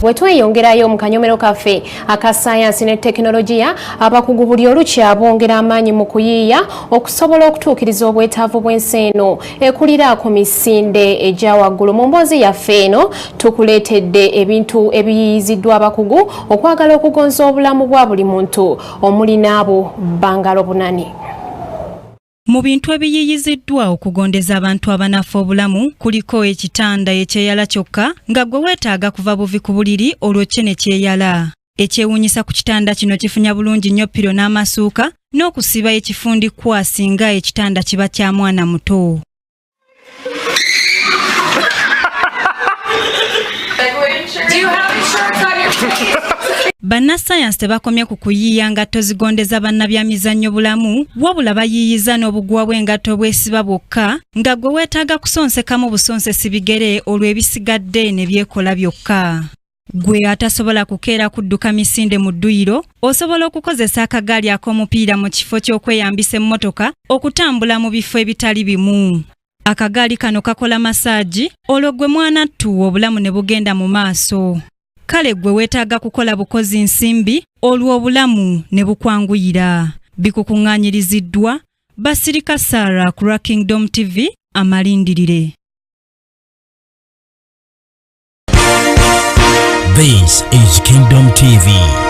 Bwe tweyongerayo mu kanyomero kaffe aka sayansi ne tekinologiya, abakugu buli olukya bongera amaanyi mu kuyiiya okusobola okutuukiriza obwetaavu bw'ensi eno ekulira ku misinde egya waggulu. Mu mboozi yaffe eno tukuleetedde ebintu ebiyiiyiziddwa abakugu okwagala okugonza obulamu bwa buli muntu omuli n'abo bangalo bunani. Mu bintu ebiyiiyiziddwa okugondeza abantu abanafu obulamu kuliko ekitanda ekyeyala kyokka nga gwe weetaaga kuva buvi ku buliri olwo kye ne kyeyala. Ekyewuunyisa ku kitanda kino kifunya bulungi nnyo ppiro n'amasuuka n'okusiba ekifundikwa singa ekitanda kiba kya mwana muto. Bannasayansi tebakomye ku kuyiiya ngatto zigondeza bannabyamizannyo bulamu, wabula bayiiyiza n'obuguwa bw'engatto obwesiba bwokka nga gwe weetaaga kusonsekamu busonsesi bigere olwo ebisigadde ne byekola byokka. Gwe atasobola kukeera kudduka misinde mu dduyiro, osobola okukozesa akagaali ak'omupiira mu kifo ky'okweyambisa emmotoka okutambula mu bifo ebitali bimu. Akagaali kano kakola masaagi olwo gwe mwanattu obulamu ne bugenda mu maaso. Kale ggwe weetaaga kukola bukozi nsimbi olwo obulamu ne bukwanguyira. Bikukuŋŋaanyiriziddwa Basirika Sarah ku lwa Kingdom TV amalindirire. This is Kingdom TV.